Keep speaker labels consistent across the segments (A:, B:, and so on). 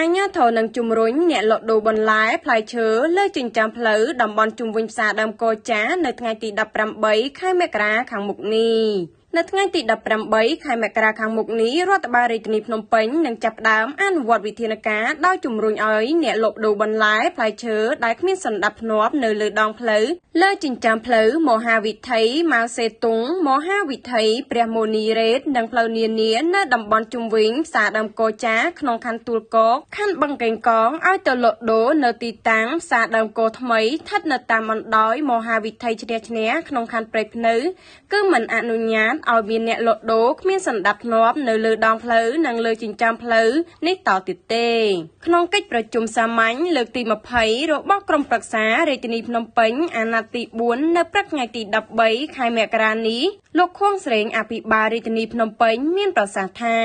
A: អាជ្ញាធរនឹងជំរុញអ្នកលក់ដូរបន្លែផ្លែឈើលើចិញ្ចើមផ្លូវតំបន់ជុំវិញផ្សារដើមគចាស់នៅថ្ងៃទី18ខែមករាខាងមុខនេះ។ នៅថ្ងៃទី18ខែមករាខាងមុខនេះ រដ្ឋបាលរាជធានីភ្នំពេញនឹងចាប់ផ្ដើមអនុវត្តវិធានការដោយជំរុញឲ្យអ្នកលក់ដូរបន្លែផ្លែឈើដែលគ្មានសណ្ដាប់ធ្នាប់នៅលើដងផ្លូវលើចិញ្ចើមផ្លូវមហាវិថីម៉ៅសេទុង មហាវិថីព្រះមុនីរ៉េត និងផ្លូវនានានៅតំបន់ជុំវិញផ្សារដើមកចាក្នុងខណ្ឌទួលគោក ខណ្ឌបឹងកេងកង ឲ្យទៅលក់ដូរនៅទីតាំងផ្សារដើមគោថ្មីស្ថិតនៅតាមបណ្ដោយមហាវិថីឈ្នះឈ្នះក្នុងខណ្ឌព្រែកព្នៅ គឺមិនអនុញ្ញាតឲ្យមានអ្នកលក់ដូរគ្មានសណ្ដាប់ធ្នាប់នៅលើដងផ្លូវនិងលើចិញ្ចើមផ្លូវនេះតទៀតទេ។ ក្នុងកិច្ចប្រជុំសាមញ្ញលើកទី20របស់ក្រុមប្រឹក្សារាជធានីភ្នំពេញអាណត្តិទី4 នៅព្រឹកថ្ងៃទី13ខែមករានេះ លោកខួងស្រេង អភិបាលរាជធានីភ្នំពេញមានប្រសាសន៍ថា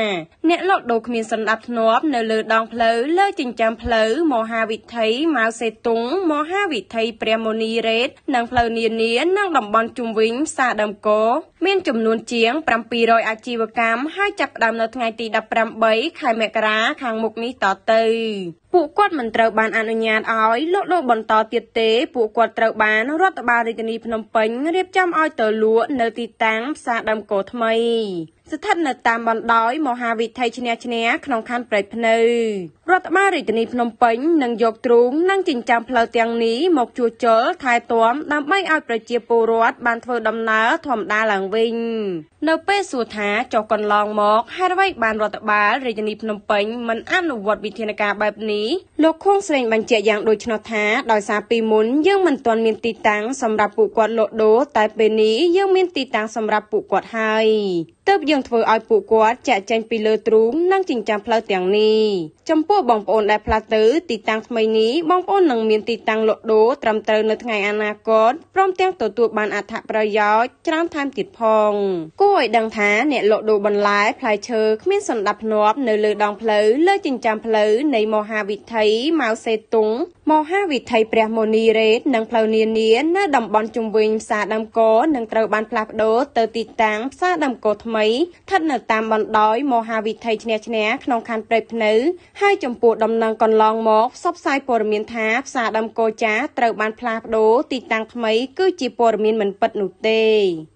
A: អ្នកលក់ដូរគ្មានសណ្ដាប់ធ្នាប់នៅលើដងផ្លូវលើចិញ្ចើមផ្លូវមហាវិថីម៉ៅសេទុង មហាវិថីព្រះមុនីរ៉េត និងផ្លូវនានានិងតំបន់ជុំវិញផ្សារដើមគមានចំនួនជាង700អាជីវកម្ម ហើយចាប់ផ្ដើមនៅថ្ងៃទី18ខែមករាខាងមុខនេះតទៅ ពួកគាត់មិនត្រូវបានអនុញ្ញាតឲ្យលក់ដូរបន្តទៀតទេ។ ពួកគាត់ត្រូវបានរដ្ឋបាលរាជធានីភ្នំពេញរៀបចំឲ្យទៅលក់នៅទីតាំងផ្សារដើមគោថ្មី ស្ថិតនៅតាមបណ្ដោយមហាវិថីឈ្នះឈ្នះក្នុងខណ្ឌព្រែកព្នៅ។ រដ្ឋបាលរាជធានីភ្នំពេញនឹងយកទ្រូងនិងចិញ្ចើមផ្លូវទាំងនេះមកជួសជុលថែទាំ ដើម្បីឲ្យប្រជាពលរដ្ឋបានធ្វើដំណើរធម្មតាឡើងវិញ។ នៅពេលសួរថា ចុះកន្លងមកហេតុអ្វីបានរដ្ឋបាលរាជធានីភ្នំពេញមិនអនុវត្តវិធានការបែបនេះ លោកខួងស្រេងបញ្ជាក់យ៉ាងដូច្នោះថា ដោយសារពីមុនយើងមិនទាន់មានទីតាំងសម្រាប់ពួកគាត់លក់ដូរ តែពេលនេះយើងមានទីតាំងសម្រាប់ពួកគាត់ហើយ ទើបយើងធ្វើឲ្យពួកគាត់ចាក់ចេញពីលើទ្រូងនិងចិញ្ចើមផ្លូវទាំងនេះ។ ចំពោះបងប្អូនដែលផ្លាស់ទៅទីតាំងថ្មីនេះ បងប្អូននឹងមានទីតាំងលក់ដូរត្រឹមត្រូវនៅថ្ងៃអនាគត ព្រមទាំងទទួលបានអត្ថប្រយោជន៍ច្រើនថែមទៀតផង។ គួរឲ្យដឹងថា អ្នកលក់ដូរបន្លែផ្លែឈើគ្មានសណ្ដាប់ធ្នាប់នៅលើដងផ្លូវលើចិញ្ចើមផ្លូវនៃមហាវិថីម៉ៅសេទុង មហាវិថីព្រះមុនីរ៉េត និងផ្លូវនានានៅតំបន់ជុំវិញផ្សារដើមក នឹងត្រូវបានផ្លាស់ប្ដូរទៅទីតាំងផ្សារដើមកថ្មីស្ថិតនៅតាមបណ្ដោយមហាវិថីឈ្នះឈ្នះក្នុងខណ្ឌព្រែកព្នៅ។ ហើយចំពោះដំណឹងកន្លងមកផ្សព្វផ្សាយព័ត៌មានថាផ្សារដើមកចាត្រូវបានផ្លាស់ប្ដូរទីតាំងថ្មី គឺជាព័ត៌មានមិនពិតនោះទេ។